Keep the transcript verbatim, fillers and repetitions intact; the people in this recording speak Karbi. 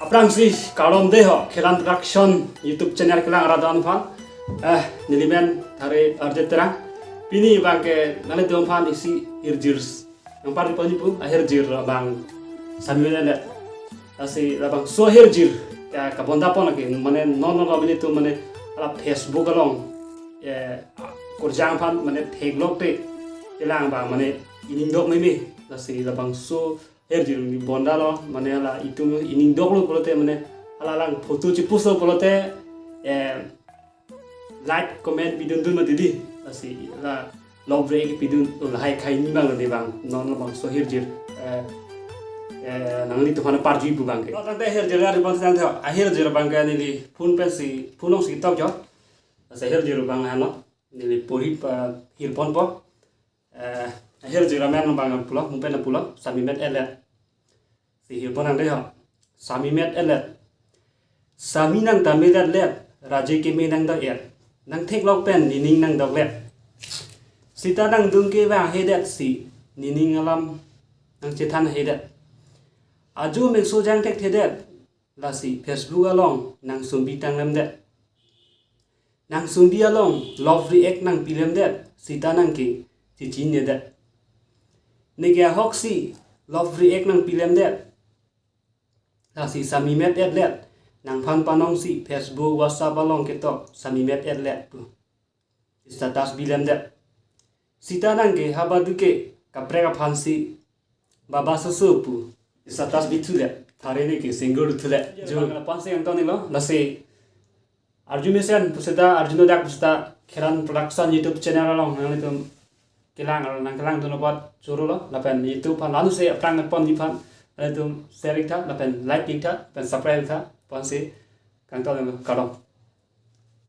Aphrangsi kardom dei ho, Khelan Production YouTube channel kelang arat atum aphan. Eh, nelimen Thare R J Terang. Pini abangke nanglitum aphan isi hirjir nangpari ponji pu, ahirjir abang Sami Met Etlet. Lasi labangso ahirjir ya kabonda pon lagi, mane non non kami itu mane hala Facebook along, eh, korjang aphan mane theklok te kelang abang mane ining dok meme. Lasi labangso ahirjir bonda lo, mane hala itum ining dok lo pulote mane hala lang photo chipost lo pulote, eh, like, comment pidun dun mati dei. Lasi la love react pidun, oh, lahai khai ni abang dei abang. Non labangso ahirjir, eh, eh, nanglitum aphan parji pu abangke. Tangte ahirjir ari abang tangte ahirjir abangke neli phone pensi, phone alongsi tok jo. Lasi ahirjir abang hano neli pori pa hirponpo. Eh, ahirjir amen abang pulo, mungpen pulo, Sami Met Etlet. Si hirpon nang dei ho. Sami Met Etlet. Sami nang tame etlet, raje keme nang do-et. Nang theklok pen nening nang doklet. Sita nangdung kevang hedet si, nening alam nang chethan hedet. Ajo mekso jang thekthedet, lasi Facebook along nang sumbi tanglemdet. Nang sumbi along love react nang pilemdet, sita nang ke chichinine det. Neke ahoksi love react nang pilemdet. Lasi Sami Met Etlet, nangphan panongsi Facebook, WhatsApp along ketok Sami Met Etlet pu status bilemdet. Sita nang ke haba duke kaprek aphansi baba soso pu status bithulet, Thare neke single thulet. Jo, bang lapu-an si kangton-iklo, lasi arju mesen pu seta, arju nodak pu seta, Khelan Production YouTube channel along nanglitum kelang, nangkelangdun apot choro lo, lapen YouTube aphan lanu se aphrang ponji aphan nanglitum share iktha, lapen like iktha, lapen subscribe iktha, lapu-an si kangton-iklo, kardom.